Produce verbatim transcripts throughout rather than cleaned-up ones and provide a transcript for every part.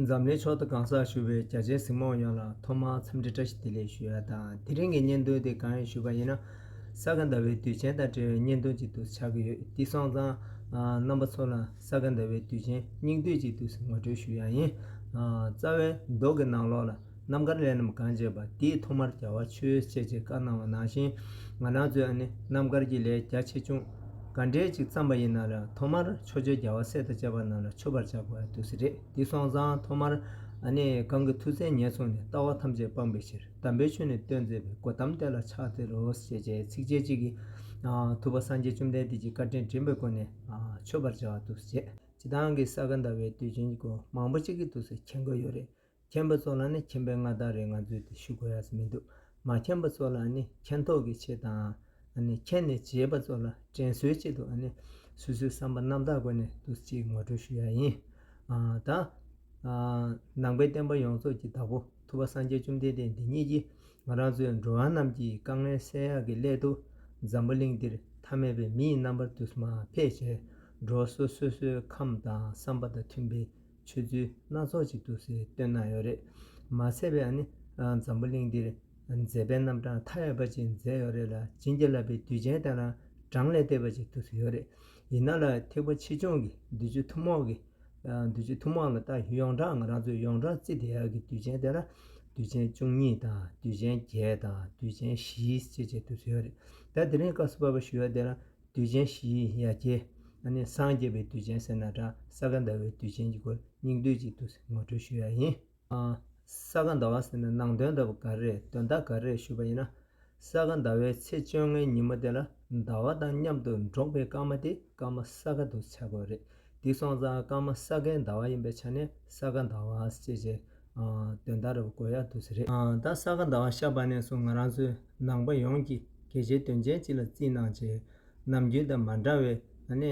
འཛམ་གླིང་ཕྱོགས་མཐའ་གང་སར་བཞུགས་པའི་རྒྱ་ཆེའི་གཟིགས་མོ་ཡོངས་ལ་ཐོག་མར་འཚམས་འདྲི་བཀྲ་ཤིས་བདེ་ལེགས་ཞུ་ཡ་དང་། དེ་རིང་གི་བརྙན་ཐུང་དེ་གང་ཡིན་ཞུས་པ་ཡིན་ན། ས་ག་ཟླ་བའི་དུས་ཆེན་དང་འབྲེལ་བའི་བརྙན་ཐུང་ཅིག་ཏུ་ཆགས་ཀྱི་ཡོད། དེ་སོང་ཙང་རྣམ་པ་ཚོ་ལ་ས་ག་ཟླ་བའི་དུས་ཆེན་སྙིང་བསྡུས་ཅིག་ཏུ་ངོ་སྤྲོད་ཞུ་ཡ་ཡིན། རྩ་བའི་མདོ་གི་ནང་ལོགས་ལ། རྣམ་དཀར་ལས་རྣམས་གང་བྱེད་པ། དེའི་ཐོག་མར་རྒྱལ་བ་མཆོད་ཅེས་ཀྱི་བཀའ་གནང་བ་ནང་བཞིན། ང་རང་ཚོས་ཨ་ནི་རྣམ་དཀར་གྱི་ལས་རྒྱ་ཆེ་ཆུང་ག་འདྲས་ཅིག་བརྩམས་པ་ཡིན་ན་ལ། ཐོག་མར་ཕྱོགས་བཅུའི་རྒྱལ་བ་སྲས་དང་བཅས་པ་རྣམས་ལ་མཆོད་པར་བྱ་དགོས་པ་དེ་རེད། དེ་སོང་ཙང་ཐོག་མར་ཨ་ནི་གང་གི་མཐུ་རྩལ་ཉེར་བཟུང་ནས། ལྟ་བ་ཐམས་ཅད་སྤང་བའི་ཕྱིར། དམ་པའི་ཆོས་ནི་སྟོན་མཛད་པའི། གོ་ཏམ་དེ་ལ་ཕྱག་འཚལ་ལོ། ཞེས་བྱའི་ཚིགས་བཅད་གཅིག་གིས་ཐུབ་པ་སངས་རྒྱས་བཅོམ་ལྡན་འདས་ཀྱི་བཀའ་དྲིན་དྲན་པའི་སྒོ་ནས་མཆོད་པར་བྱ་བ་དེ་བྱས། སྤྱིར་བཏང་གི་ས་ག་ཟླ་བའི་དུས་ཆེན་གྱི་སྐོར་མང་པོ་ཅིག་གིས་དེ་མཁྱེན་གྱི་ཡོད་རེད། མཁྱེན་པ་ཚོ་ལ་ནི་མཁྱེན་པའི་མངའ་བདག་རེད། ང་ཚོས་དེ་ཞུ་དགོས་ཡ་མི་འདུག་མ་མཁྱེན་པ་ཚོ་ལ་ནི་མཁྱེན་རྟོགས་ཀྱི་ཆེད་དང་། ཨ་ནི་མཁྱེན་ནས་བྱས་པ་ཚོ་ལ་དྲན་གསོའི་ཆེད་དུ། ཨ་ནི་སོ་སོའི་བསམ་པ་རྣམ་དག་སྒོ་ནས་དེ་ཅིག་ངོ་སྤྲོད་ཞུ་ཡ་ཡིན། ཨ་ད་ཨ་ནང་པའི་བསྟན་པ་ཡོངས་རྫོགས་ཀྱི་བདག་པོ་ཐུབ་པ་སངས་རྒྱས་བཅོམ་ལྡན་འདས་འདི་ཉིད་ཀྱིས། ང་རང་ཚོའི་འགྲོ་བ་རྣམས་ཀྱི་དཀའ་ངལ་སེལ་ཡག་གི་སླད་དུ། འཛམ་བུ་གླིང་འདིར་ཐ་མལ་པའི་མི་ཡི་རྣམ་པར་དུ་མར་ཕེབས་བྱས། འགྲོ་བ་སོ་སོ་སོའི་ཁམས་དང་བསམ་པ་དང་མཐུན་པའི་ཆོས་ཚུལ་སྣ་ཚོགས་ཅིག་དེ་སྟོན་གནང་ཡོད་རེད། མ་ཚད་པའི་ཨ་ནི་འཛམ་བུ་གླིང་འདིར་མཛད་པའི་རྣམ་གྲངས་མཐའ་ཡས་པ་ཅིག་མཛད་ཡོད་རེད་ལ། བྱིན་གྱིས་བརླབས་པའི་དུས་ཆེན་དེ་ལ་གྲངས་ལས་འདས་པ་ཅིག་དེ་ཡོད་རེད། ཡིན་ན་ལ་ཐེག་པ་ཆེ་ཆུང་གི་བདུད་རྩི་ཐུན་མོང་གི། ཨ་བདུད་རྩི་ཐུན་མོང་ལ་ད་ཡོངས་གྲགས། ང་རང་ཚོའི་ཡོངས་གྲགས་བརྩི་བསྡད་ཡག་གི་དུས་ཆེན་དེ་ལ་དུས་ཆེན་བཅུ་གཉིས་དང་། དུས་ཆེན་བརྒྱད་དང་། དུས་ཆེན་བཞི་ཞེས་བྱས་དེ་ཚོ་ཡོད་རེད། ད་དེ་རིང་སྐབས་སུ་བབས་པ་ཞུ་ཡ་དེ་ལ་དུས་ཆེན་བཞི་ཡ་གྱལ། ཨ་ནི་སངས་རྒྱས་པའི་དུས་ཆེན་ཟེར་ན་འདྲ། ས་ག་ཟླ་བའི་དུས་ཆེན་གྱི་སྐོར་སྙིང་བསྡུས་ཅིག་དེ་ངོ་སྤྲོད་ཞུ་ཡ་ཡིན། ཨ་ས་ག་ཟླ་བ་ཟེར་ན་ནང་དོན་ལྟ་བུ་ག་རེ་རེད། དོན་དག་ག་རེ་རེད་ཞུས་པ་ཡིན་ན། ས་ག་ཟླ་བའི་ཚེས་བཅོ་ལྔའི་ཉིན་མོ་དེ་ལ་ཟླ་བ་དང་མཉམ་དུ་འགྲོགས་པའི་སྐར་མ་དེ་སྐར་མ་ས་ག་དེ་ཆགས་དགོས་རེད། དེ་སོང་ཙང་སྐར་མ་ས་གའི་ཟླ་བ་ཡིན་པའི་ཆ་ནས་ས་ག་ཟླ་བ་ཞེས་བྱའི་ཨ་དོན་དག་རེད་པ། གོ་ཡག་དེ་རེད། ཨ་ད་ས་ག་ཟླ་བ་ཤར་བ་ནས་བཟུང་ང་རང་ཚོའི་ནང་པ་ཡོངས་ཀྱིས་གལ་ཆེའི་དོན་ཆེན་གཅིག་ལ་བརྩིས་གནང་བྱས། ནམ་རྒྱུན་དང་མ་འདྲ་བའི་ཨ་ནི་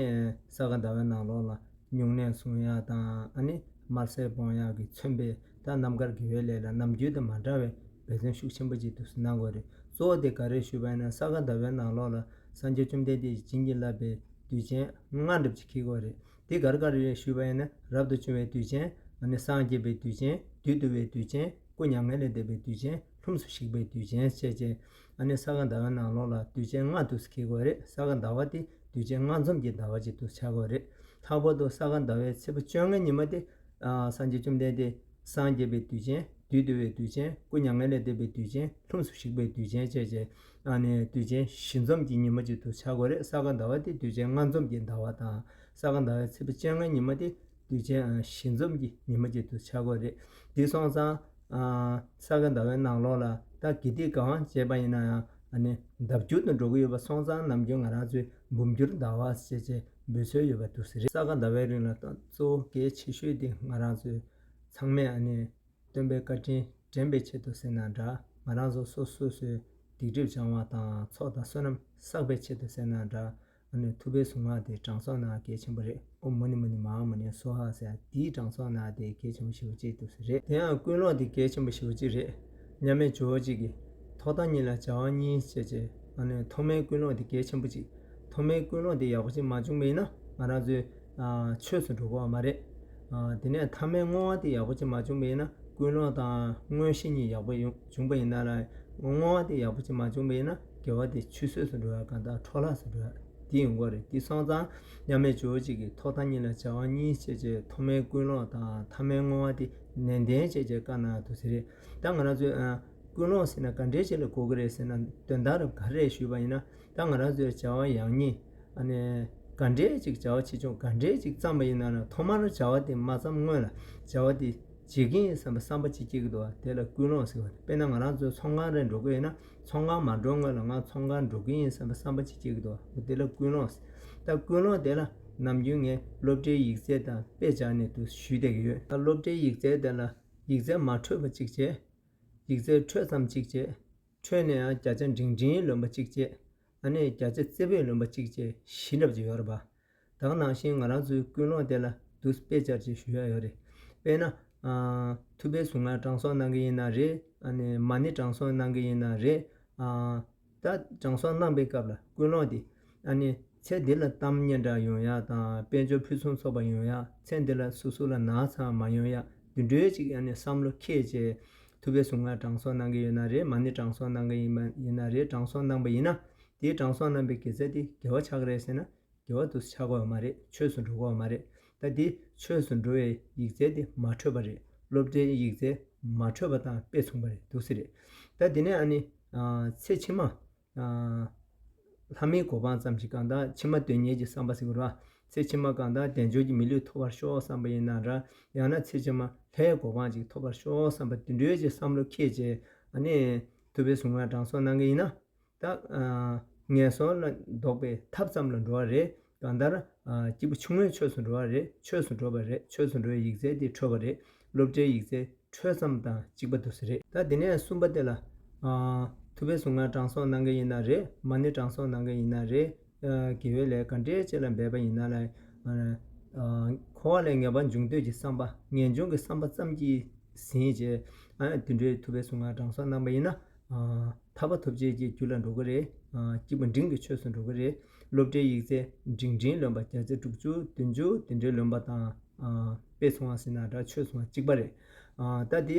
ས་ག་ཟླ་བའི་ནང་ལོགས་ལ་སྨྱུང་གནས་སྲུང་ཡག་དང་། ཨ་ནི་དམར་ཟས་སྤོང་ཡག་གིས་མཚོན་པའི་ད་རྣམ་དཀར་དགེ་བའི་ལས་ལ་ནམ་རྒྱུན་དང་མ་འདྲ་བའི་འབད་བརྩོན་ཤུགས་ཆེན་པོ་ཅིག་དེ་གནང་དགོས་རེད། གཙོ་བོ་དེ་ག་རེ་ཞུས་པ་ཡིན་ན། ས་ག་ཟླ་བའི་ནང་ལོགས་ལ་སངས་རྒྱས་བཅོམ་ལྡན་འདས་ཀྱིས་བྱིན་གྱིས་བརླབས་པའི་དུས་ཆེན་ལྔ་འདྲ་པོ་ཅིག་འཁེལ་དགོས་རེད། དེ་ག་རེ་ག་རེ་རེད་ཞུས་པ་ཡིན་ན། རབ་ཏུ་བྱུང་བའི་དུས་ཆེན། ཨ་ནི་སངས་རྒྱས་པའི་དུས་ཆེན། བདུད་འདུལ་བའི་དུས་ཆེན། སྐུ་མྱ་ངན་ལས་འདས་པའི་དུས་ཆེན། ལྷུམས་སུ་ཞིག་པའི་དུས་ཆེན་བཅས་བཅས། ཨ་ནི་ས་ག་ཟླ་བའི་ནང་ལོགས་ལ་དུས་ཆེན་ལྔ་དེ་འཁེལ་དགོས་རེད། ས་ག་ཟླ་བ་དེ་དུས་ཆེན་ལྔ་འཛོམས་ཀྱི་ཟླ་བ་ཅིག་དེ་ཆགས་དགོས་རེད། ལྷག་པར་དུ་ས་ག་ཟླ་བའི་ཚེས་པ་བཅོ་ལྔའི་ཉིན་མོ་དེ་ཨ་སངས་རྒྱས་བཅོམ་ལྡན་འདས་སངས་རྒྱས་པའི་དུས་ཆེན། བདུད་འདུལ་བའི་དུས་ཆེན། སྐུ་མྱ་ངན་ལས་འདས་པའི་དུས་ཆེན། ལྷུམས་སུ་ཞིག་པའི་དུས་ཆེན་བཅས་བཅས། ཨ་ནི་དུས་ཆེན་བཞི་འཛོམས་ཀྱི་ཉིན་མོ་ཅིག་དེ་ཆགས་དགོས་རེད། ས་ག་ཟླ་བ་དེ་དུས་ཆེན་ལྔ་འཛོམས་ཀྱི་ཟླ་བ་དང་། ས་ག་ཟླ་བའི་ཚེས་པ་བཅོ་ལྔའི་ཉིན་མོ་དེ་དུས་ཆེན་ཨ་བཞི་འཛོམས་ཀྱི་ཉིན་མོ་ཅིག་དེ་ཆགས་དགོས་རེད། དེ་སོང་ཙང་ཨ་ས་ག་ཟླ་བའི་ནང་ལོགས་ལ་ད་དགེ་སྡིག་གང་བྱས་པ་ཡིན་ན་ཡང་། ཨ་ནི་ལྡབ་འགྱུར་དུ་འགྲོ་གི་ཡོད་པ་སོང་ཙང་། ནམ་རྒྱུན་ང་རང་ཚོས་འབུམ་འགྱུར་ཟླ་བ་ཞེས་བྱས་འབོད་སྲོལ་ཡོད་པ་དེ་རེད། ས་ག་ཟླ་བའི་རིང་ལ་ད་གཙོ་བོ་གལ་ཆེ་ཤོས་དེ་ང་རང་ཚོས་ཚང་མས་ཨ་ནི་སྟོན་པའི་བཀའ་དྲིན་དྲན་པའི་ཆེད་དུ་ཟེར་ན་འདྲ། ང་རང་ཚོ་སོ་སོ་སོའི་སྡིག་སྒྲིབ་སྦྱང་བ་དང་། ཚོགས་དང་བསོད་ནམས་བསགས་པའི་ཆེད་དུ་ཟེར་ན་འདྲ། ཨ་ནི་ཐུབ་པའི་གཟུངས་སྔགས་དེ་གྲངས་གསོག་གནང་གལ་ཆེན་པོ་རེད། ཨོཾ་མུ་ནི་མུ་ནི་མ་ཧཱ་མུ་ནེ་སྭཱ་ཧཱ་ཟེར་ཡ་དེའི་གྲངས་གསོག་གནང་དེ་གལ་ཆེན་པོ་ཞེ་པོ་ཅིག་འདུག་ཟེར་རེད། དེ་ཡང་ཀུན་སློང་དེ་གལ་ཆེན་པོ་ཞེ་པོ་ཅིག་རེད། མཉམ་མེད་ཇོ་བོ་རྗེ་གིས་ཐོག་མཐའ་གཉིས་ལ་བྱ་བ་གཉིས་བྱས་བྱས། ཨ་ནི་ཐོག་མའི་ཀུན་སློང་དེ་གལ་ཆེན་པོ་ཅིག་ཐོག་མའི་ཀུན་སློང་དེ་ཡག་པོ་ཅིག་མ་བྱུང་བ་ཡིན་ན་ང་རང་ཚོའི་ཨ་ཆོས་སུ་འགྲོ་གི་ཡོད་མ་རེད། ཨ་དེ་ནས་ཐ་མའི་བསྔོ་བ་དེ་ཡག་པོ་ཅིག་མ་བྱུང་བ་ཡིན་ན། ཀུན་སློང་དང་མངོན་ཤེས་གཉིས་ཡག་པོ་ཡོང་བྱུང་བ་ཡིན་ན་ལ། བསྔོ་བ་དེ་ཡག་པོ་ཅིག་མ་བྱུང་བ་ཡིན་ན། དགེ་བ་དེ་ཆུད་ཟོས་སུ་འགྲོ་ཡ་གང་ལྟར་འཕྲོ་བརླག་སུ་འགྲོ་ཡ་དེ་ཡོང་གི་རེད། དེ་སོང་ཙང་མཉམ་མེད་ཇོ་བོ་རྗེ་གིས་ཐོག་མཐའ་གཉིས་ལ་བྱ་བ་གཉིས་བྱས་བྱས། ཐོག་མའི་ཀུན་སློང་དང་ཐ་མའི་བསྔོ་བ་དེ་ནན་ཏན་བྱས་བྱས་བཀའ་གནང་འདུག་ཟེར་རེད། ད་ང་རང་ཚོས་ཨ་ཀུན་སློང་ཟེར་ན་ག་འདྲས་ཅིག་ལ་གོ་གི་རེད་ཟེར་ན། དོན་དག་རབ་ག་རེ་རེད་ཞུས་པ་ཡིན་ན། ད་ང་རང་ཚོས་བྱ་བ་ཡང་སྙིང་ཨ་ནི་ག་འདྲས་ཅིག་བྱ་བ་ཆེ་ཆུང་ག་འདྲས་ཅིག་བརྩམས་པ་ཡིན་ན་ལ། ཐོག་མར་བྱ་བ་དེ་མ་བརྩམས་སྔོན་ལ་བྱ་བ་དེ་བྱེད་ཀྱི་ཡིན་བསམ་པའི་བསམ་པ་ཅིག་སྐྱེ་གི་འདུག་བ། དེ་ལ་ཀུན་སློང་ཟེར་བ་རེད། དཔེར་ན་ང་རང་ཚོས་ཚོང་ཁང་རེ་འགྲོ་གི་ཡིན་ན། ཚོང་ཁང་མ་འགྲོ་སྔོན་ལ་ང་ཚོང་ཁང་འགྲོ་གི་ཡིན་བསམ་པའི་བསམ་པ་ཅིག་སྐྱེ་གི་འདུག་བ། དེ་ལ་ཀུན་སློང་ཟེར། ད་ཀུན་སློང་དེ་ལ་ནམ་རྒྱུན་ངས་སློབ་གྲྭའི་ཡིག་ཚད་དང་དཔེ་སྦྱར་ནས་དུ་ཞུས་བསྡད་ཀྱི་ཡོད། ད་སློབ་གྲྭའི་ཡིག་ཚད་དེ་ལ་ཡིག་ཚད་མ་འཕྲོད་པ་ཅིག་བྱས། ཡིག་ཚད་འཕྲོད་ཙམ་ཅིག་བྱས། འཕྲོད་ནས་ཡང་བརྒྱ་ཆ་འབྲིང་འབྲིང་ལོན་པ་གཅིག་བྱས། ཨ་ནི་བརྒྱ་ཆ་རྩེ་ཕུད་ལོན་པ་གཅིག་བྱས། བཞི་འདྲ་པོ་ཅིག་ཡོད་རེད་པ། ད་ག་ནང་བཞིན་ང་རང་ཚོའི་ཀུན་སློང་དེ་ལ་དུ་དཔེ་སྦྱར་ཅིག་ཞུ་ཡ་ཡོད་རེད། དཔེར་ན། ཨ་ཐུབ་པའི་གཟུངས་སྔགས་གྲངས་གསོག་གནང་གི་ཡིན་ན་རེད། ཨ་ནི་མ་ཎི་གྲངས་གསོག་གནང་གི་ཡིན་ན་རེད། ཨ་ད་གྲངས་གསོག་གནང་པའི་སྐབས་ལ་ཀུན་སློང་དེ། ཨ་ནི་ཚེ་འདི་ལ་གཏམ་སྙན་གྲགས་ཡོང་ཡ་དང་། དཔལ་འབྱོར་ཕུན་སུམ་ཚོགས་པ་ཡོང་ཡ། ཚེ་འདི་ལ་སོ་སོ་ལ་ན་ཚ་མ་ཡོང་ཡ། དེ་འདྲའི་ཅིག་ཨ་ནི་བསམ་བློ་འཁྱེར་བྱས། ཐུབ་པའི་གཟུངས་སྔགས་དྲང་སྲོང་གནང་གི་ཡོད་ན་རེད། མ་ཎི་དྲང་སྲོང་གནང་གི་ཡིན་པ་ཡིན་ན་རེད། དྲང་སྲོང་གནང་པ་ཡིན་ན། དེའི་དྲང་སྲོང་གནང་པའི་དགེ་རྩ་དེ་དགེ་བ་ཆགས་ཀྱི་རེད་ཟེར་ན། དགེ་བ་དུ་ཆགས་ཀྱི་ཡོད་མ་རེད། ཆོས་སུ་འགྲོ་གི་ཡོད་མ་རེད། ད་དེ་ཆོས་སུ་འགྲོ་བའི་ཡིག་རྩལ་དེ་མ་འཕྲོད་པ་རེད། སློབ་གྲྭའི་ཡིག་རྩལ་མ་འཕྲོད་པ་དང་དཔེ་མཚུངས་པ་རེད་འདུག་ཟེར་རེད། ད་དེ་ནས་ཨ་ནི། ཚེ་ཕྱི་མ། ལྷ་མིའི་གོ་འཕང་ཙམ་ཞིག་གང་ལྟར་ཕྱི་མ་དོན་གཉེར་གྱི་བསམ་པ་ཟེར་དགོས་རེད་བ། ཚེ་ཕྱི་མ་གང་ལྟར་དལ་འབྱོར་གྱི་མི་ལུས་ཐོབ་པར་ཤོག་བསམ་པ་ཡིན་ན་འདྲ། ཡང་ན་ཚེ་ཕྱི་མ་ལྷའི་གོ་འཕང་ཅིག་ཐོབ་པར་ཤོག་བསམ་པ་དེ་འདྲའི་ཅིག་བསམ་བློ་འཁྱེར་བྱས། ཨ་ནི་ཐུབ་པའི་གཟུངས་སྔགས་དྲང་སྲོང་གནང་གི་ཡིན་ན། ད་ངན་སོང་ལ་ལྡོག་པའི་ཐབས་ཙམ་ལ་འགྲོ་བ་རེད། གང་ལྟར་སྐྱེས་བུ་ཆུང་ངུའི་ཆོས་སུ་འགྲོ་བ་རེད། ཆོས་སུ་འགྲོ་བ་རེད། ཆོས་སུ་འགྲོ་བའི་ཡིག་རྩལ་དེ་འཕྲོད་པ་རེད། སློབ་གྲྭའི་ཡིག་རྩལ་འཕྲོད་ཙམ་དང་གཅིག་པ་འདུག་ཟེར་རེད། ད་དེ་ནས་གསུམ་པ་དེ་ལ། ཐུབ་པའི་གཟུངས་སྔགས་དྲང་སྲོང་གནང་གི་ཡིན་ན་རེད། མ་ཎི་དྲང་སྲོང་གནང་གི་ཡིན་ན་རེད། དགེ་བའི་ལས་ག་འདྲའི་ཅིག་ལ་འབད་པ་ཡིན་ན་ལ། འཁོར་བ་ལས་ངེས་པར་འབྱུང་འདོད་ཀྱི་བསམ་པ། ངེས་འབྱུང་གི་བསམ་པ་ཙམ་གྱིས་ཟིན་བྱས། དེ་འདྲའི་ཐུབ་པའི་གཟུངས་སྔགས་དྲང་སྲོང་གནང་པ་ཡིན་ན། ཐར་པ་ཐོབ་བྱེད་ཀྱི་རྒྱུ་ལ་འགྲོ་གི་རེད། སྐྱེས་བུ་འབྲིང་གི་ཆོས་སུ་འགྲོ་གི་རེད། སློབ་གྲྭའི་ཡིག་རྩལ་འབྲིང་འབྲིང་ལོན་པ། བརྒྱ་ཆ་དྲུག་ཅུ་བདུན་ཅུ་དེ་འདྲའི་ལོན་པ་དང་། དཔེ་མཚུངས་པ་ཟེར་ན་འདྲ། ཆོས་མཚུངས་པ་གཅིག་པ་རེད། ད་དེ་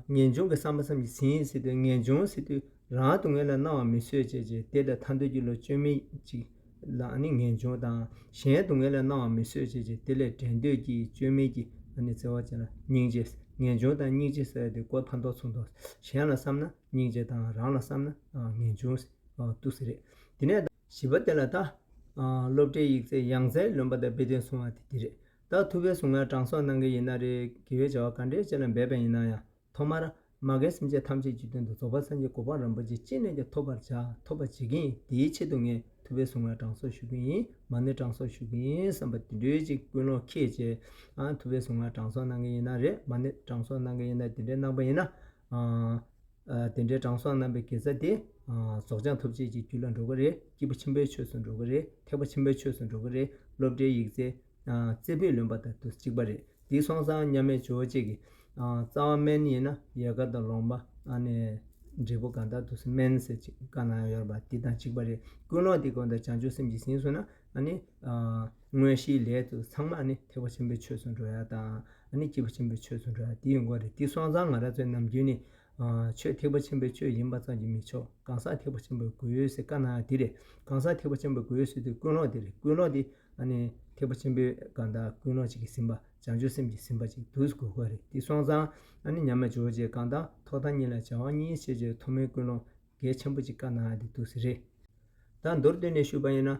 ངེས་འབྱུང་གི་བསམ་པ་ཙམ་གྱིས་ཟིན་ཟེར་དུས། ངེས་འབྱུང་ཟེར་དུས་རང་སྡུག་བསྔལ་ལ་སྣང་བ་མི་བཟོད་བྱས་བྱས། དེ་ལ་ཐར་འདོད་ཀྱི་བློ་བཅོས་མིན་ཅིག་ལ་ཨ་ནི་ངེས་འབྱུང་དང་། གཞན་སྡུག་བསྔལ་ལ་སྣང་བ་མི་བཟོད་བྱས་བྱས། དེ་ལས་འབྲལ་འདོད་ཀྱི་བཅོས་མིན་གྱི་ཨ་ནི་བརྩེ་བ་ཅན་ལ་སྙིང་རྗེ། ངེས་འབྱུང་དང་སྙིང་རྗེ་ཟེར་ཡ་དེ་གོ་ཕན་ཐོགས་མཚུངས་འདུག་གཞན་ལ་བསམ་ན་སྙིང་རྗེ་དང་། རང་ལ་བསམ་ན་ངེས་འབྱུང་འདུག་ཟེར་རེད། དེ་ནས་བཞི་པ་དེ་ལ་ད་སློབ་གྲྭའི་ཡིག་རྩལ་ཡང་རྩེར་ལོན་པ་དང་དཔེ་དོན་མཚུངས་པ་དེ་དེ་རེད། ད་ཐུབ་པའི་གཟུངས་སྔགས་དྲང་སྲོང་གནང་གི་ཡིན་ན་རེད། དགེ་བའི་བྱ་བ་ག་འདྲའི་ཅིག་ལ་འབད་པ་ཡིན་ན་ཡང་། ཐོག་མར་མ་རྒན་སེམས་ཅན་ཐམས་ཅད་ཀྱི་དོན་དུ་རྫོགས་པ་སངས་རྒྱས་གོ་འཕང་རིན་པོ་ཆེ་ཅི་ནས་ཀྱང་ཐོབ་པར་བྱ། ཐོབ་པར་བྱེད་ཀྱི་ཡིན། དེའི་ཆེད་དུ་ངས་ཐུབ་པའི་གཟུངས་སྔགས་དྲང་སྲོང་ཞུ་གི་ཡིན། མ་ཎི་དྲང་སྲོང་ཞུ་གི་ཡིན་བསམ་པ་དེ་འདྲའི་ཅིག་ཀུན་སློང་འཁྱེར་བྱས། ཨ་ཐུབ་པའི་གཟུངས་སྔགས་དྲང་སྲོང་གནང་གི་ཡིན་ན་རེད། མ་ཎི་དྲང་སྲོང་གནང་གི་ཡིན་ན། དེ་འདྲའི་གནང་པ་ཡིན་ན། ཨ་དེ་འདྲའི་དྲང་སྲོང་གནང་པའི་དགེ་རྩ་དེ་རྫོགས་བྱང་ཐོབ་བྱེད་ཀྱི་རྒྱུ་ལ་འགྲོ་གི་རེད། སྐྱེས་བུ་ཆེན་པོའི་ཆོས་སུ་འགྲོ་གི་རེད། ཐེག་པ་ཆེན་པོའི་ཆོས་སུ་འགྲོ་གི་རེད། སློབ་གྲྭའི་ཡིག་རྩལ་རྩེ་ཕུད་ལོན་པ་དང་དུ་གཅིག་པ་རེད། དེ་སོང་ཙང་མཉམ་མེད་ཇོ་བོ་རྗེ་གིས། རྩ་བ་སྨན་ཡིན་ན་ཡལ་ག་དང་ལོང་བ། ཨ་ནི་འབྲས་བུ་གང་དག་དུ་སྨན་ཟེར་ཅིག་བཀའ་གནང་ཡོད་པ་དེ་དང་གཅིག་པ་རེད། ཀུན་སློང་དེ་གང་དག་བྱང་ཆུབ་སེམས་ཀྱིས་ཟིན་སོང་ན། ཨ་ནི་དངོས་གཞིའི་ལས་དུ་ཚང་མ་ཨ་ནི་ཐེག་པ་ཆེན་པོའི་ཆོས་སུ་འགྲོ་ཡ་དང་། ཨ་ནི་སྐྱེས་བུ་ཆེན་པོའི་ཆོས་སུ་འགྲོ་ཡ་དེ་ཡོང་གི་རེད། དེ་སོང་ཙང་ང་རང་ཚོའི་ནམ་རྒྱུན་ནས་ཆོས་ཐེག་པ་ཆེན་པོའི་ཆོས་ཡིན་པ་ཙམ་གྱིས་མི་ཆོག་གང་ཟག་ཐེག་པ་ཆེན་པོའི་དགོས་ཡོད་ཟེར་བཀའ་གནང་ཡ་དེ་རེད། གང་ཟག་ཐེག་པ་ཆེན་པོའི་དགོས་ཡོད་ཟེར་དུས་ཀུན་སློང་དེ་རེད། ཀུན་སློང་དེ། ཨ་ནི་ཐེག་པ་ཆེན་པོའི་གང་དག་ཀུན་སློང་གཅིག་གིས་ཟིན་པ། བྱང་ཆུབ་སེམས་ཀྱིས་ཟིན་པ་གཅིག་དུས་སུ་དགོས་ཀྱི་རེད། དེ་སོང་ཙང་ཨ་ནི་མཉམ་མེད་ཇོ་བོ་རྗེ་གང་དག་ཐོག་མཐའ་གཉིས་ལ་བྱ་བ་གཉིས་ཤེས་བྱའི་ཐོག་མའི་ཀུན་སློང་གལ་ཆེན་པོ་གཅིག་བཀའ་གནང་ཡ་དེ་འདུག་ཟེར་རེད། ད་མདོར་བསྡུས་ནས་ཞུས་པ་ཡིན་ན།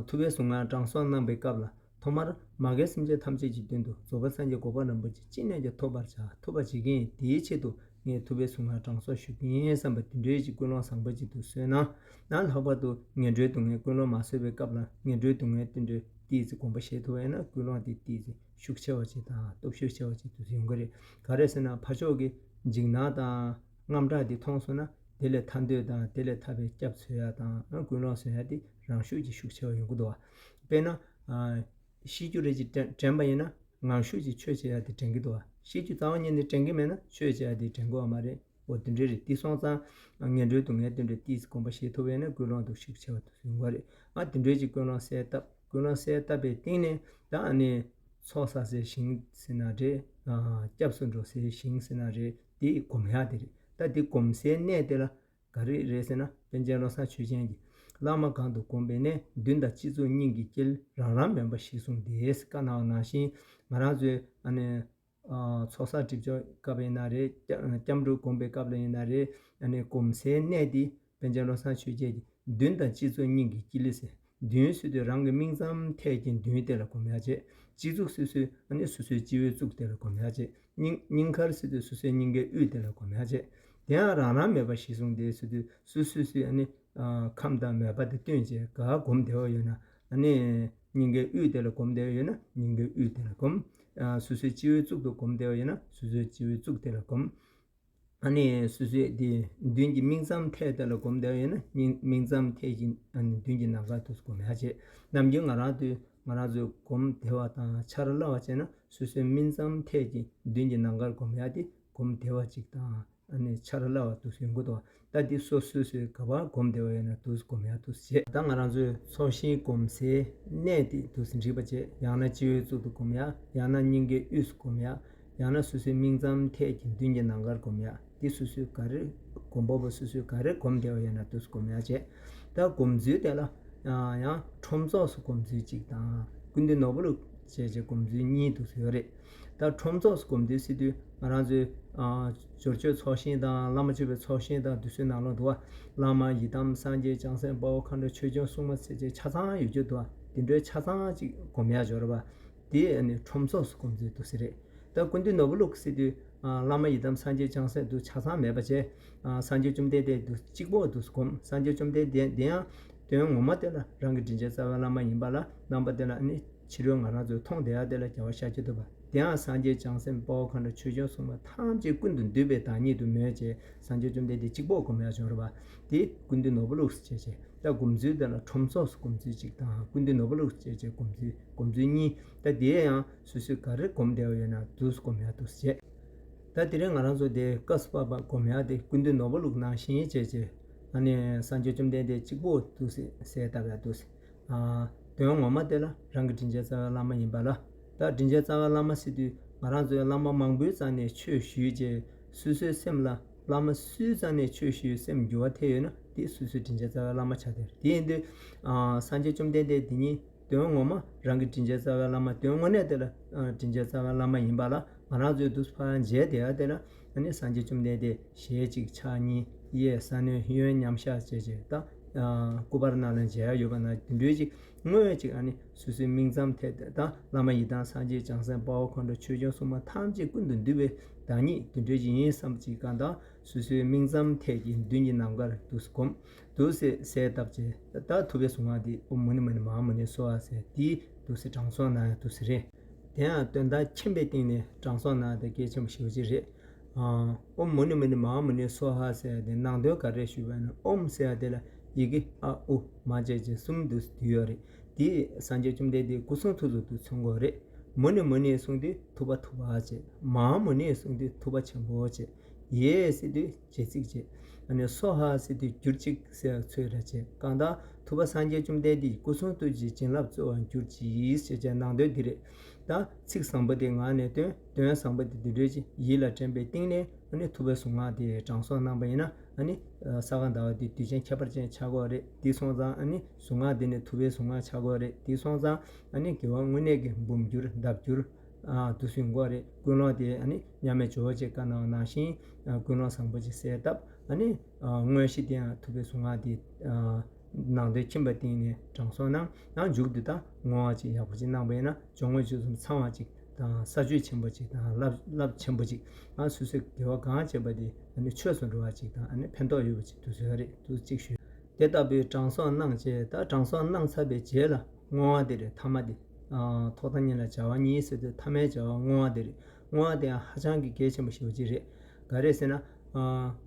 ཐུབ་པའི་གཟུངས་སྔགས་དྲང་སྲོང་གནང་པའི་སྐབས་ལ་ཐོག་མར་མ་རྒན་སེམས་ཅན་ཐམས་ཅད་ཀྱི་དོན་དུ་རྫོགས་པ་སངས་རྒྱས་གོ་འཕང་རིན་པོ་ཆེ་ཅི་ནས་ཀྱང་ཐོབ་པར་བྱ། ཐོབ་པར་བྱེད་ཀྱི་ཡིན། དེའི་ཆེད་དུ། ངས་ཐུབ་པའི་གཟུངས་སྔགས་དྲང་སྲོང་ཞུ་གི་ཡིན་བསམ་པ་དེ་འདྲའི་ཅིག་ཀུན་སློང་བཟང་པོ་ཅིག་ཏུ་གསོས་ན། ཡང་ལྷག་པར་དུ་ངན་འགྲོའི་སྡུག་བསྔལ་ཀུན་སློང་མ་བཟོད་པའི་སྐབས་ལ། ངན་འགྲོའི་སྡུག་བསྔལ་དེ་འདྲའི་ཏོག་ཙམ་གོམས་པ་བཞེས་ཐུབ་པ་ཡིན་ན། ཀུན་སློང་དེ་ཏོག་ཙམ་ཤུགས་ཆེ་བ་ཅིག་དང་སྟོབས་ཤུགས་ཆེ་བ་ཅིག་ཏུ་ཡོང་གི་རེད། ག་རེ་ཟེར་ན། ཕར་ཕྱོགས་ཀྱི་འཇིགས་སྣང་དང་དངངས་སྐྲག་དེ་མཐོང་སོང་ན། དེ་ལས་ཐར་འདོད་དང་དེ་ལས་ཐར་པའི་སྐྱབས་འཚོལ་ཡ་དང་ཀུན་སློང་བཟོ་ཡ་དེ་རང་ཤུགས་ཀྱིས་ཤུགས་ཆེ་བ་ཡོང་གི་འདུག་བ། དཔེར་ན། ཤེས་རྒྱུ་རེ་ཅིག་དྲན་དྲན་པ་ཡིན་ན། ངང་ཤུགས་ཀྱིས་ཆོས་བྱེད་ཡ་དེ་དྲན་གྱི་འདུག་བ། ཤེས་རྒྱུ་རྩ་བ་ཉིད་ནས་དྲན་གྱི་མེད་ན་ཆོས་བྱེད་ཡ་དེ་དྲན་གྱི་ཡོད་མ་རེད། འོ་དེ་འདྲའི་རེད། དེ་སོང་ཙང་ངན་འགྲོའི་སྡུག་བསྔལ་དེ་འདྲའི་ཏོག་ཙམ་གོམས་པ་བཞེས་ཐུབ་པ་ཡིན་ན་ཀུན་སློང་དེ་ཤུགས་ཆེ་བ་དེ་ཡོང་གི་རེད། ཨ་དེ་འདྲའི་ཅིག་ཀུན་སློང་གསལ་བཏབ། ཀུན་སློང་གསལ་བཏབ་པའི་སྟེང་ནས་ད་ཨ་ནི་ཚོགས་བསགས་སའི་ཞིང་ཟེར་ན་རེད། སྐྱབས་སུ་འགྲོ་སའི་ཞིང་ཟེར་ན་རེད། དེ་སྒོམ་ཡ་དེ་རེད། ད་དེ་སྒོམ་སའི་གནས་དེ་ལ། ག་རེ་རེད་ཟེར་ན། པཎ་ཆེན་བློ་བཟང་ཆོས་རྒྱན་གྱིས། བླ་མ་གང་དུ་བསྒོམས་པའི་གནས། མདུན་དང་སྤྱི་གཙུག་སྙིང་གི་དཀྱིལ། རང་རང་མོས་པ་གཞིར་བཟུང་སྟེ། ཟེར་བཀའ་གནང་བ་ནང་བཞིན། ང་རང་ཚོའི་ཨ་ནི་ཚོགས་བསགས་སྒྲིབ་སྦྱོང་སྐབས་ཡིན་ན་རེད། སྐྱབས་སྐྱབས་འགྲོ་བསྒོམས་པའི་སྐབས་ལ་ཡིན་ན་རེད། ཨ་ནི་སྒོམ་སའི་གནས་དེ་པཎ་ཆེན་བློ་བཟང་ཆོས་རྒྱན་གྱིས་མདུན་དང་སྤྱི་གཙུག་སྙིང་གི་དཀྱིལ་ཟེར། མདུན་ཟེར་དུས་རང་གི་སྨིན་མཚམས་ཐད་ཀྱི་མདུན་དེ་ལ་སྒོམ་ཡ་བྱེད། སྤྱི་གཙུག་ཟེར་དུས་ཨ་ནི་སོ་སོའི་སྤྱི་བོའི་གཙུག་དེ་ལ་སྒོམ་ཡ་བྱེད། སྙིང་སྙིང་ཁར་ཟེར་དུས་སོ་སོའི་སྙིང་གའི་དབུས་དེ་ལ་སྒོམ་ཡ་བྱེད། དེ་ཡང་རང་རང་མོས་པ་གཞིར་བཟུང་སྟེ་ཟེར་དུས་སོ་སོ་སོའི་ཨ་ནི་ཁམས་དང་མོས་པ་དེ་བཏོན་བྱས་ག་སྒོམ་བདེ་བ་ཡོད་ན། ཨ་ནི་སྙིང་གའི་དབུས་དེ་ལ་སྒོམ་བདེ་བ་ཡོད་ན་སྙིང་གའི་དབུས་དེ་ལ་སྒོམ། སོ་སོའི་སྤྱི་བོའི་གཙུག་ཏུ་སྒོམ་བདེ་བ་ཡོད་ན་སོ་སོའི་སྤྱི་བོའི་གཙུག་དེ་ལ་སྒོམ། ཨ་ནི་སོ་སོའི་དེ་མདུན་གྱི་སྨིན་མཚམས་ཐད་དེ་ལ་སྒོམ་བདེ་བ་ཡོད་ན་སྨིན་མཚམས་ཐད་ཀྱི་ཨ་ནི་མདུན་གྱི་ནམ་མཁར་དུ་སྒོམ་ཡ་བྱེད། ནམ་རྒྱུན་ང་རང་དུ་ང་རང་ཚོས་སྒོམ་བདེ་བ་དང་འཆར་སླ་བ་བྱས་ན་སོ་སོའི་སྨིན་མཚམས་ཐད་ཀྱི་མདུན་གྱི་ནམ་མཁར་སྒོམ་ཡ་དེ་སྒོམ་བདེ་བ་ཅིག་དང་ཨ་ནི་འཆར་སླ་བ་དུ་ཡོང་གི་འདུག་ད་དེ་སོ་སོ་སོའི་ག་པར་སྒོམ་བདེ་བ་ཡོད་ན་དུ་སྒོམ་ཡ་དུ་བྱེད། ད་ང་རང་ཚོའི་ཚོགས་ཞིང་སྒོམ་སའི་གནས་དེ་དུ་འགྲིག་པ་བྱེད། ཡང་ན་སྤྱི་བོའི་གཙུག་ཏུ་སྒོམ་ཡ། ཡང་ན་སྙིང་གའི་དབུས་སུ་སྒོམ་ཡ། ཡང་ན་སོ་སོའི་སྨིན་མཚམས་ཐད་ཀྱི་མདུན་གྱི་ནམ་མཁར་སྒོམ་ཡག་དེ་སོ་སོའི་ག་རེ་སྒོམ་པ་པོ་སོ་སོའི་ག་རེ་སྒོམ་བསྡད་པ་ཡོད་ན་དུས་སུ་སྒོམ་ཡག་བྱས། ད་སྒོམ་ཚུལ་དེ་ལ་ཡང་ཁྲོམ་ཚོགས་སུ་སྒོམ་ཚུལ་གཅིག་དང་ཀུན་འདུས་ནོར་བུ་ལུགས་བྱས་བྱས་སྒོམ་ཚུལ་གཉིས་དུས་སུ་ཡོད་རེད། ད་ཁྲོམ་ཚོགས་སུ་སྒོམ་དུས་སྲིད་དུས་ང་རང་ཚོའི་ཨ་ཇོ་ཆོས་ཚོགས་ཞིང་དང་བླ་མ་མཆོད་པའི་ཚོགས་ཞིང་དང་དུས་སུའི་ནང་ལོགས་འདུག་བ། བླ་མ་ཡི་དམ་སངས་རྒྱས་བྱང་སེམས་དཔའ་བོ་མཁའ་འགྲོ་ཆོས་སྐྱོང་སྲུང་མ་ཚེ་ཆེ་ཆ་ཚང་ཡོད་རྒྱུ་འདུག་བ། དེ་འདྲའི་ཆ་ཚང་ཅིག་སྒོམ་ཡག་འབྱོར་བ། དེ་ནི་ཁྲོམ་ཚོགས་སུ་སྒོམ་ཚུལ་དུས་སུ་རེད། ད་ཀུན་འདུས་ནོར་བུ་ལུགས་སྲིད་དུས་ཨ་བླ་མ་ཡི་དམ་སངས་རྒྱས་བྱང་སེམས་དུ་ཆ་ཚང་མེད་པ་བྱས། ཨ་སངས་རྒྱས་བཅོམ་ལྡན་འདས་དུ་གཅིག་པོ་དུ་སྒོམ། སངས་རྒྱས་བཅོམ་ལྡན་འདས་དེ་ཡང་དོན་ངོ་མ་དེ་ལ་རང་གི་དྲིན་ཅན་རྩ་བའི་བླ་མ་ཡིན་པ་ལ་རྣམ་པ་དེ་ལ་ནི་ཕྱི་རོལ་ང་རང་ཚོས་མཐོང་བསྡད་ཡག་དེ་ལ་རྒྱལ་བ་ཤཱཀྱ་ཐུབ་པ། དེའང་སངས་རྒྱས་བྱང་སེམས་དཔའ་བོ་མཁའ་འགྲོ་ཆོས་སྐྱོང་སྲུང་མ་ཐམས་ཅད་ཀུན་ཏུ་འདུས་པའི་བདག་ཉིད་དུ་མོས་བྱས་སངས་རྒྱས་བཅོམ་ལྡན་འདས་གཅིག་པོ་སྒོམ་ཡག་བྱུང་རེད་པ། དེ་ཀུན་འདུས་ནོར་བུ་ལུགས་སུ་བྱས་བྱས། ད་སྒོམ་ཚུལ་དེ་ལ་ཁྲོམ་ཚོགས་སུ་སྒོམ་ཚུལ་གཅིག་དང་ཀུན་འདུས་ནོར་བུ་ལུགས་སུ་བྱས་བྱས་སྒོམ་ཚུལ་སྒོམ་ཚུལ་གཉིས། ད་དེ་ཡང་སོ་སོས་ག་རེ་སྒོམ་བསྡད་པ་ཡོད་ན་དུས་སུ་སྒོམ་ཡག་དུས་སུ་བྱས། ད་དེ་རིང་ང་རང་ཚོ་དེ་སྐབས་སུ་བབ་པ་སྒོམ་ཡག་དེ་ཀུན་འདུས་ནོར་བུ་ལུགས་ནང་བཞིན་བྱས་བྱས། ཨ་ནི་སངས་རྒྱས་བཅོམ་ལྡན་འདས་གཅིག་པོ་དུས་སུ་གསལ་བཏབ་ཡག་དུས་སུ། ཨ་དོན་ངོ་མ་དེ་ལ་རང་གི་དྲིན་ཅན་རྩ་བའི་བླ་མ་ཡིན་པ་ལ། ད་དྲིན་ཅན་རྩ་བའི་བླ་མ་ཟེར་དུས་ང་རང་ཚོའི་བླ་མ་མང་པོའི་རྩ་ནས་ཆོས་ཞུས་རྗེས་སོ་སོའི་སེམས་ལ་བླ་མ་སུའི་རྩ་ནས་ཆོས་ཞུས་སེམས་འགྱུར་བ་ཐེབས་ཡོད་ན་དེ་སོ་སོའི་དྲིན་ཅན་རྩ་བའི་བླ་མ་ཆགས་ཐལ། དེ་ཡིན་དུས་ཨ་སངས་རྒྱས་བཅོམ་ལྡན་འདས་འདི་ཉིད་དོན་ངོ་མ་རང་གི་དྲིན་ཅན་རྩ་བའི་བླ་མ། དོན་དངོས་གནས་དེ་ལ་ཨ་དྲིན་ཅན་རྩ་བའི་བླ་མ་ཡིན་པ་ལ་ང་རང་ཚོའི་དུས་ཕར་མཇལ་བསྡད་ཡག་དེ་ལ་ཨ་ནི་སངས་རྒྱས་བཅོམ་ལྡན་འདས་ཞལ་གཅིག་ཕྱག་གཉིས་གཡས་ས་གནོན་གཡོན་མཉམ་བཞག་བྱས་བྱས་ད་ཨ་སྐུ་པར་ནང་ལ་མཇལ་ཡག་ཡོད་པ་ན་དེ་འདྲའི་ཅིག་དངོས་ཅིག་ཨ་ནི་སོ་སོའི་སྨིན་མཚམས་ཐད་དེ་ད་བླ་མ་ཡི་དམ་སངས་རྒྱས་བྱང་སེམས་དཔའ་བོ་མཁའ་འགྲོ་ཆོས་སྐྱོང་སྲུང་མ་ཐམས་ཅད་ཀུན་ཏུ་འདུས་པའི་བདག་ཉིད་དེ་འདྲའི་ཅིག་ཡིན་བསམ་ཅིག་གང་ལྟར་སོ་སོའི་སྨིན་མཚམས་ཐད་ཀྱི་མདུན་གྱི་ནམ་མཁར་དུས་སུ་སྒོམ། དུས་སུ་གསལ་བཏབ་བྱས། ད་ཐུབ་པའི་གཟུངས་སྔགས་འདི་ཨོཾ་མུ་ནེ་མུ་ནེ་མ་ཧཱ་མུ་ནེ་སྭཱ་ཧཱ་ཟེར་འདི་དུས་སུ་དྲང་སྲོང་གནང་ཡག་དུས་སུ་རེད། དེ་ཡང་དོན་དག་མཁྱེན་པའི་སྟེང་ནས་དྲང་སྲོང་གནང་ཡག་དེ་གལ་ཆེན་པོ་ཞེ་པོ་ཅིག་རེད། ཨོཾ་མུ་ནེ་མུ་ནེ་མ་ཧཱ་མུ་ནེ་སྭཱ་ཧཱ་ཟེར་ཡག་དེ་ནང་དོན་ག་རེ་ཞུས་པ་ན་ཨོཾ་ཟེར་ཡག་དེ་ལ་ཡི་གེ་ཨ་ཨུ་མ་བཅས་ཀྱི་གསུམ་དུས་སུ་འདུས་ཡོད་རེད། དེ་སངས་རྒྱས་བཅོམ་ལྡན་འདས་སྐུ་གསུང་ཐུགས་སུ་དུས་མཚོན་དགོས་རེད། མུ་ནེ་མུ་ནེ་གསུངས་དུས་ཐུབ་པ་ཐུབ་པ་བྱས། མ་ཧཱ་མུ་ནེ་གསུངས་དུས་ཐུབ་པ་ཆེན་པོ་བྱས། ཡེ་ཟེར་དུས་བྱེད་ཚིག་བྱེད། ཨ་ནི་སྭཱ་ཧཱ་ཟེར་དུས་གྱུར་ཅིག་ཟེར་ཚོད་ར་བྱེད། གང་ལྟར་ཐུབ་པ་སངས་རྒྱས་བཅོམ་ལྡན་འདས་ཀྱི་སྐུ་གསུང་ཐུགས་ཀྱི་བྱིན་རླབས་སྩོལ་བར་གྱུར་ཅིག་ཞེས་བྱའི་ནང་དོན་འདི་རེད། ད་ཚིག་བཟང་པོ་དེ་ངག་ནས་འདོན། དོན་བཟང་པོ་དེ་འདི་འདྲའི་ཅིག་ཡིད་ལ་དྲན་པའི་སྟེང་ནས་ཨ་ནི་ཐུབ་པའི་གཟུངས་སྔགས་དེ་དྲང་སྲོང་གནང་པ་ཡིན་ན་ཨ་ནི་ས་ག་ཟླ་བ་དེ་དུས་ཆེན་ཁྱད་པར་ཅན་ཆགས་ཀྱི་ཡོད་རེད། དེ་སོང་ཙང་ཨ་ནི་གཟུངས་སྔགས་དེ་ནི་ཐུབ་པའི་གཟུངས་སྔགས་ཆགས་ཀྱི་ཡོད་རེད། དེ་སོང་ཙང་ཨ་ནི་དགེ་བ་དངོས་གནས་ཀྱི་འབུམ་འགྱུར་ལྡབ་འགྱུར། ཨ་དུས་སུ་འགོར་རེད། ཀུན་སློང་དེ་ཨ་ནི་མཉམ་མེད་ཇོ་བོ་རྗེས་བཀའ་གནང་བ་ནང་བཞིན་ཨ་ཀུན་སློང་བཟང་པོ་ཅིག་གསལ་བཏབ། ཨ་ནི་ཨ་དངོས་གཞི་དེའང་ཐུབ་པའི་གཟུངས་སྔགས་དེ་ཨ་ནང་དོན་མཁྱེན་པའི་སྟེང་ནས་དྲང་སྲོང་གནང་། ཡང་མཇུག་ཏུ་ད་བསྔོ་བ་ཅིག་ཡག་པོ་ཅིག་གནང་པ་ཡིན་ན་སྦྱོར་དངོས་བཅུ་གསུམ་ཚང་བ་ཅིག་དང་ས་བཅུད་ཆེན་པོ་ཅིག་དང་རླབས་རླབས་ཆེན་པོ་ཅིག་ཨ་སོ་སོའི་དགེ་བ་གང་བྱས་པ་དེ་ཨ་ནི་ཆོས་སུ་འགྲོ་བ་ཅིག་དང་ཨ་ནི་ཕན་ཐོགས་ཡོད་པ་ཅིག་དུས་ཚོད་རེད། དུས་གཅིག་ཞུས། དེ་ལྟ་བུའི་དྲང་སྲོང་གནང་བྱས། ད་དྲང་སྲོང་གནང་ཚར་བའི་རྗེས་ལ་བསྔོ་བ་དེ་རེད། ཐ་མ་དེ། ཨ་ཐོག་མཐའ་གཉིས་ལ་བྱ་བ་གཉིས་ཟེར་དུས་མཐའ་མའི་བྱ་བ་བསྔོ་བ་དེ་རེད། བསྔོ་བ་དེ་ཡང་ཧ་ཅང་གི་གལ་ཆེན་པོ་ཞེ་པོ་ཅིག་རེད། ག་རེ་ཟེར་ན། ཨ་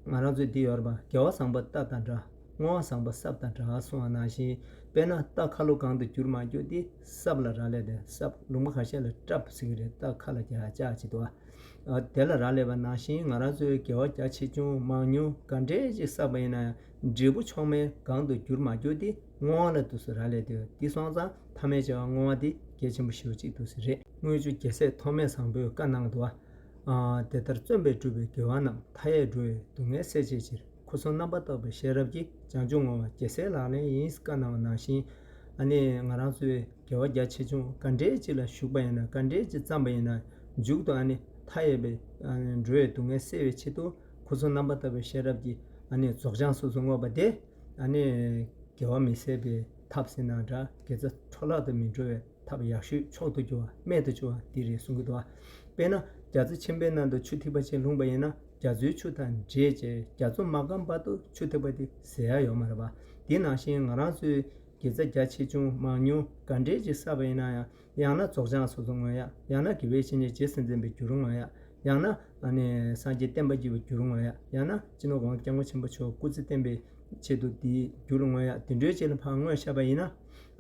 ང་རང་ཚོའི་འདི་ཡོད་རེད་པ། དགེ་བ་བཟང་པོ་རྟ་དང་འདྲ། བསྔོ་བ་བཟང་པོ་སྲབ་དང་འདྲ་གསུངས་པ་ནང་བཞིན། དཔེར་ན་རྟ་ཁ་ལོ་གང་དུ་བསྒྱུར་མ་བསྒྱུར་ཏེ་སྲབ་ལ་རག་ལས་ཏེ་སྲབ། ལུང་པ་ཁ་ཤས་ལ་སྲབ་ཟེར་གྱི་རེད། རྟ་ཁ་ལ་རྒྱག་ལྕགས་ཅིག་འདུག་ཨ། དེ་ལ་རག་ལས་པ་ནང་བཞིན་ང་རང་ཚོའི་དགེ་བ་རྒྱ་ཆེ་ཆུང་མང་ཉུང་ག་འདྲས་ཅིག་བསགས་པ་ཡིན་ན་ཡང་འབྲས་བུ་མཆོག་དམན་གང་དུ་བསྒྱུར་མ་བསྒྱུར་ཏེ་བསྔོ་བ་ལ་དུས་སུ་རག་ལས་ཏེ། དེ་སོང་ཙང་མཐའ་མའི་བྱ་བ་བསྔོ་བ་དེ་གལ་ཆེན་པོ་ཞེ་པོ་ཅིག་འདུག་ས་རེད། དངུལ་ཆུ་རྒྱལ་སྲས་ཐོགས་མེད་བཟང་པོས་བཀའ་གནང་འདུག་ཨ། དེ་ལྟར་བརྩོན་པས་བསྒྲུབས་པའི་དགེ་བ་རྣམས། མཐའ་ཡས་འགྲོ་བའི་སྡུག་བསྔལ་སེལ་བྱའི་ཕྱིར། སྐུ་གསུང་རྣམ་པར་དག་པའི་ཤེས་རབ་ཀྱིས། བྱང་ཆུབ་བསྔོ་བ་རྒྱལ་སྲས་ལག་ལེན་ཡིན། བཀའ་གནང་བ་ནང་བཞིན། ཨ་ནི་ང་རང་ཚོའི་དགེ་བ་རྒྱ་ཆེ་ཆུང་ག་འདྲའི་ཅིག་ལ་ཞུགས་པ་ཡིན་ན། ག་འདྲའི་ཅིག་བརྩམས་པ་ཡིན་ན། མཇུག་ཏུ་ཨ་ནི་མཐའ་ཡས་པའི་ཨ་ནི་འགྲོ་བའི་སྡུག་བསྔལ་སེལ་བའི་ཆེད་དུ། སྐུ་གསུང་རྣམ་པར་དག་པའི་ཤེས་རབ་ཀྱིས་ཨ་ནི་རྫོགས་བྱང་སོ་སོར་བསྔོས་པ་དེ། ཨ་ནི་དགེ་བ་མི་ཟད་པའི་ཐབས་ཟེར་ན་འདྲ། དགེ་རྩ་འཕྲོ་བརླག་ཏུ་མི་འགྲོ་བའི་ཐབས་ཡག་ཤོས་མཆོག་ཏུ་གྱུར་པ་རྨད་དུ་བྱུང་བ་འདི་རེད་གསུང་གི་འདུག་པ། དཔེར་ན་རྒྱ་མཚོ་ཆེན་པོའི་ནང་དུ་ཆུ་ཐིགས་པ་ཅིག་ལྷུང་པ་ཡིན་ན། རྒྱ་མཚོའི་ཆུ་དང་འདྲེས་བྱས་རྒྱ་མཚོ་མ་སྐམ་བར་དུ་ཆུ་ཐིགས་པ་དེ་ཟད་ཡ་ཡོད་མ་རེད་པ། དེ་ནང་བཞིན་ང་རང་ཚོའི་དགེ་རྩ་རྒྱ་ཆེ་ཆུང་མང་ཉུང་ག་འདྲས་ཅིག་བསགས་པ་ཡིན་ན་ཡང་། ཡང་ན་རྫོགས་བྱང་སོ་སོར་བསྔོ་ཡ། ཡང་ན་དགེ་བའི་བཤེས་གཉེན་རྗེས་སུ་འཛིན་པའི་རྒྱུ་རུ་བསྔོ་ཡ། ཡང་ན་ཨ་ནི་སངས་རྒྱས་བསྟན་པ་བསྐྱེད་པའི་རྒྱུ་རུ་བསྔོ་ཡ། ཡང་ན་སྤྱི་ནོར་གོང་ས་སྐྱབས་མགོན་ཆེན་པོ་མཆོག་སྐུ་ཚེ་བརྟན་པའི་ཆེད་དུ་དེའི་རྒྱུ་རུ་བསྔོ་ཡ། དེ་འདྲའི་ཆེད་ལ་ཕར་བསྔོས་བཞག་པ་ཡིན་ན།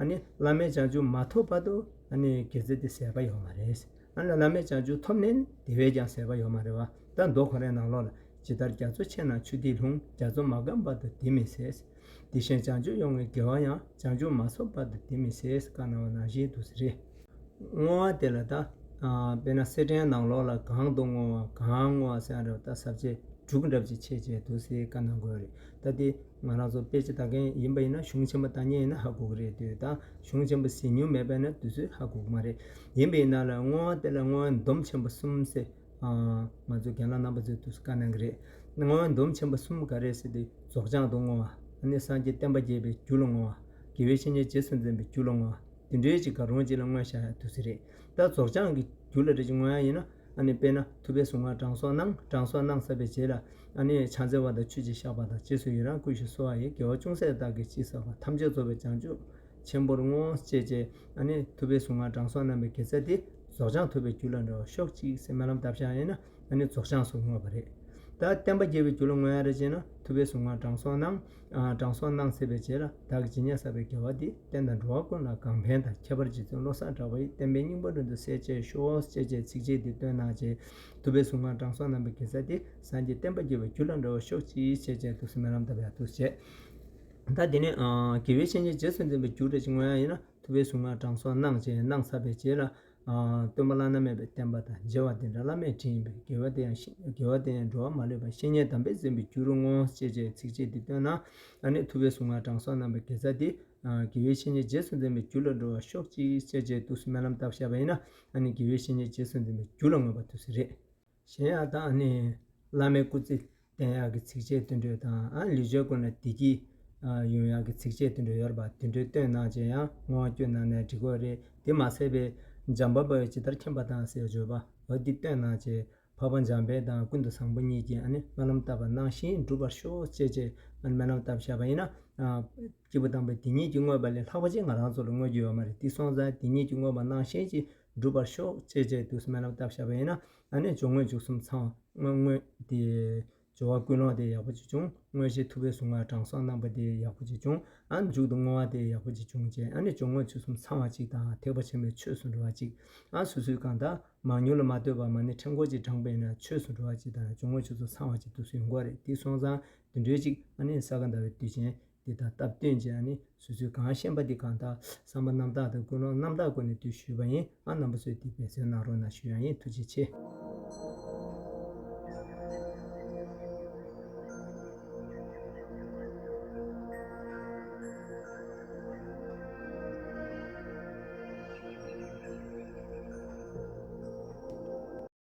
ཨ་ནི་བླ་མེད་བྱང་ཆུབ་མ་ཐོབ་བར་དུ་ཨ་ནི་དགེ་རྩ་དེ་ཟད་པ་ཡོད་མ་རེད། ཨ་ནི་བླ་མེད་བྱང་ཆུབ་ཐོབ་ནས་དེ་བས་ཀྱང་ཟད་པ་ཡོད་མ་རེད་པ། ད་མདོ་ཁོ་རའི་ནང་ལོགས་ལ། ཇི་ལྟར་རྒྱ་མཚོ་ཆེ་ན་ཆུ་ཐིགས་ལྷུང་། རྒྱ་མཚོ་མ་སྐམ་བར་དུ་དེ་མི་ཟད། དེ་བཞིན་བྱང་ཆུབ་ཡོངས་ཀྱི་དགེ་བ་ཡང་། བྱང་ཆུབ་མ་ཐོབ་བར་དུ་དེ་མི་ཟད། བཀའ་གནང་བ་ནང་བཞིན་དུ་ཟེར། བསྔོ་བ་དེ་ལ་ད་ དཔེར་ན་སེར་ཕྲེང་ནང་ལོགས་ལ་གང་དུ་བསྔོ་བ། གང་བསྔོ་བ་ཟེར་ཡ་རེད་པ། ད་ཟབ་ཆོས་འབྲུ་འདྲ་པོ་ཅིག་ཕྱེ་བྱས་འདུག་སེ་བཀའ་གནང་དགོས་རེད། ད་དེ་ང་རང་ཚོ་དཔེ་ཆ་ལྟ་མཁན་ཡིན་པ་ཡིན་ན་གཞུང་ཆེན་པོ་ལྟ་མཁན་ཡིན་ན་ཧ་གོ་གི་རེད། དེ་ད་གཞུང་ཆེན་པོ་གཟིགས་མྱོང་མེད་པ་ཡིན་ན་དུས་ཚོད་ཧ་གོ་གི་མ་རེད། ཡིན་པ་ཡིན་ན་ལ་བསྔོ་བ་དེ་ལ་བསྔོ་བ་འདོམ་ཆེན་པོ་གསུམ་ཟེར། ང་ཚོ་རྒན་ལགས་རྣམ་པ་ཚོས་འདུག་སེ་བཀའ་གནང་གི་རེད། བསྔོ་བ་འདོམ་ཆེན་པོ་གསུམ་ག་རེ་ཟེར་དུས་རྫོགས་བྱང་དུ་བསྔོ་བ། ཨ་ནི་སངས་རྒྱས་བསྟན་པ་རྒྱས་པའི་རྒྱུ་ལ་བསྔོ་བ། དགེ་བའི་བཤེས་གཉེན་རྗེས་སུ་འཛིན་པའི་རྒྱུ་ལ་བསྔོ་བ། དེ་འདྲའི་ཅིག་ག་རུང་ཅིག་ལ་བསྔོས་བཞག་ཡ་འདུག་སེ་རེད། ད་རྫོགས་བྱང་གི་རྒྱུ་ལ་རེ་ཅིག་བསྔོ་ཡ་ཡིན་ན། ཨ་ནི་དཔེར་ན་ཐུབ་པའི་གཟུངས་སྔགས་དྲང་སྲོང་གནང་། དྲང་སྲོང་གནང་ཚར་བའི་རྗེས་ལ་ཨ་ནི་ཕྱག་འཚལ་བ་དང་ཆོས་ཀྱི་བཤགས་པ་དང་། རྗེས་སུ་ཡི་རང་བསྐུལ་ཞིང་གསོལ་བ་ཡི། དགེ་བ་ཅུང་ཟད་བདག་གིས་ཅི་བསགས་པ། ཐམས་ཅད་རྫོགས་པའི་བྱང་ཆུབ་ཆེན་པོར་བསྔོ། ཅེས་བྱས་ཨ་ནི་ཐུབ་པའི་གཟུངས་སྔགས་དྲང་སྲོང་གནང་བའི་དགེ་རྩ་དེ་རྫོགས་བྱང་ཐུབ་པའི་རྒྱུ་ལ་འགྲོ་བར་ཤོག་ཅིག་ཟེར་སྨོན་ལམ་བཏབ་བཞག་ཡིན་ན། ཨ་ནི་རྫོགས་བྱང་སུ་བསྔོས་པ་རེད། ད་བསྟན་པ་རྒྱས་པའི་རྒྱུ་ལ་བསྔོ་ཡ་རེ་བྱས་ན་ཐུབ་པའི་གཟུངས་སྔགས་དྲང་སྲོང་གནང་། ཨ་དྲང་སྲོང་གནང་ཚར་བའི་རྗེས་ལ་བདག་གིས་ཇི་སྙེད་བསགས་པའི་དགེ་བ་འདི་བསྟན་དང་འགྲོ་བ་ཀུན་ལ་གང་ཕན་དང་། ཁྱད་པར་རྗེ་བཙུན་བློ་བཟང་གྲགས་པ་ཡི། བསྟན་པའི་སྙིང་པོ་མགྲོན་དུ་གསལ་བྱེད་ཤོག་ཅེས་བྱས་ཚིགས་བཅད་འདི་བཏོན་གནང་བྱས། ཐུབ་པའི་གཟུངས་སྔགས་དྲང་སྲོང་གནང་བའི་དགེ་རྩ་འདི་སངས་རྒྱས་བསྟན་པ་རྒྱས་པའི་རྒྱུ་ལ་འགྲོ་བར་ཤོག་ཅིག་ཅེས་བྱས་འདུག་སེ་སྨོན་ལམ་བཏབ་ཡ་འདུག་བྱས། ད་དེ་ནས་ཨ་དགེ་བའི་བཤེས་གཉེན་རྗེས་སུ་འཛིན་པའི་རྒྱུ་རེ་ཅིག་བསྔོ་ཡ་ཡིན་ན། ཐུབ་པའི་གཟུངས་སྔགས་དྲང་སྲོང་གནང་བྱས། གནང་ཚར་བའི་རྗེས་ལ་ཨ་སྟོན་པ་བླ་ན་མེད་པའི་བསྟན་པ་དང་། བྱེ་བ་འདི་འདྲ་བླ་མས་དྲིན་ཡིན་པས། དགེ་བ་དེ་ཡང་དགེ་བ་དེ་ཡང་འགྲོ་བ་མ་ལུས་པ། བཤེས་གཉེན་དམ་པས་འཛིན་པའི་རྒྱུ་རུ་བསྔོ། ཅེས་བྱས་ཚིགས་བཅད་འདི་བཏོན་ན། ཨ་ནི་ཐུབ་པའི་གཟུངས་སྔགས་དྲང་སྲོང་གནང་བའི་དགེ་རྩ་འདི་ཨ་དགེ་བའི་བཤེས་གཉེན་རྗེས་སུ་འཛིན་པའི་རྒྱུ་ལ་འགྲོ་བར་ཤོག་ཅིག་ཅེས་བྱས་འདུག་སེ་སྨོན་ལམ་བཏབ་བཞག་པ་ཡིན་ན། ཨ་ནི་དགེ་བའི་བཤེས་གཉེན་རྗེས་སུ་འཛིན་པའི་རྒྱུ་ལ་བསྔོས་པ་འདུག་སེ་རེད། གཞན་ཡང་ད་ཨ་ནི་བླ་མའི་སྐུ་ཚེ་བརྟན་ཡག་གི་ཚིགས་བཅད་དེ་འདྲ་དང་། ཨ་ལུས་ཅན་ཀུན་ལ་བདེ་སྐྱིད་ཡོང་ཡག་གི་ཚིགས་བཅད་དེ་འདྲ་ཡོད་རེད་པ། དེ་འདྲ་བཏོན་གནང་བྱས་ཡང་བསྔོ་བ་བསྐྱོན་གནང་ནས་འགྲིག་གི་རེད། དེ་མ་ཟད་པའི་འཇམ་དཔལ་དཔའ་བོས་ཇི་ལྟར་མཁྱེན་པ་དང་ཟེར་བརྗོད་པ་འོ་འདི་བཏོན་གནང་བྱས། འཕགས་པ་འཇམ་དཔལ་དང་ཀུན་ཏུ་བཟང་པོ་གཉིས་ཀྱིས་ཨ་ནི་སྨོན་ལམ་བཏབ་པ་ནང་བཞིན་འགྲུབ་པར་ཤོག་ཅེས་བྱས་ཨ་ནི་སྨོན་ལམ་བཏབ་བཞག་པ་ཡིན་ན། སྐྱེས་བུ་དམ་པས་དེ་ཉིད་ཀྱིས་བསྔོས་པ་ལས་ལྷག་པ་ཅིག་ང་རང་ཚོ་ལ་བསྔོ་རྒྱུ་ཡོད་མ་རེད། དེ་སོང་ཙང་དེ་ཉིད་ཀྱིས་བསྔོས་པ་ནང་བཞིན་གྱིས་འགྲུབ་པར་ཤོག་ཅེས་བྱས་འདུག་སེ་སྨོན་ལམ་བཏབ་བཞག་པ་ཡིན་ན། ཨ་ནི་སྦྱོར་དངོས་མཇུག་གསུམ་ཚང་བ་བསྔོ་བསྔོ་དེ་སྦྱོར་བ་ཀུན་སློང་དེ་ཡག་པོ་ཅིག་བྱུང་། དངོས་གཞི་ཐུབ་པའི་གཟུངས་སྔགས་དྲང་སྲོང་གནང་བ་དེ་ཡག་པོ་ཅིག་བྱུང་། ཨ་ནི་མཇུག་ཏུ་བསྔོ་བ་དེ་ཡག་པོ་ཅིག་བྱུང་རྗེས་ཨ་ནི་སྦྱོར་དངོས་མཇུག་གསུམ་ཚང་བ་ཅིག་དང་། ཐེག་པ་ཆེན་པོའི་ཆོས་སུ་འགྲོ་བ་ཅིག་ཨ་སོ་སོའི་གང་ལྟར་མང་ཉུང་ལ་མ་ལྟོས་པར་མ་ཎི་ཕྲེང་སྐོར་ཅིག་བགྲངས་པས་ན་ཆོས་སུ་འགྲོ་བ་ཅིག་དང་། སྦྱོར་དངོས་མཇུག་གསུམ་ཚང་བ་ཅིག་འདུག་སེ་ཡོང་གི་རེད། དེ་སོང་ཙང་དེ་འདྲའི་ཅིག་ཨ་ནི་ས་ག་ཟླ་བའི་དུས་ཆེན་འདི་དང་སྟབས་བསྟུན་བྱས་ཨ་ནི་སོ་སོའི་གང་ཤེས་པ་འདི་གང་ལྟར་བསམ་པ་རྣམ་དག་དང་ཀུན་སློང་རྣམ་དག་སྒོ་ནས་འདུ་ཞུས་པ་ཡིན། ཨ་རྣམ་པ་ཚོས་འདི་འབད་བརྩོན་གནང་རོགས་གནང་ཞུ་ཡ་ཡིན། ཐུགས་རྗེ་ཆེ།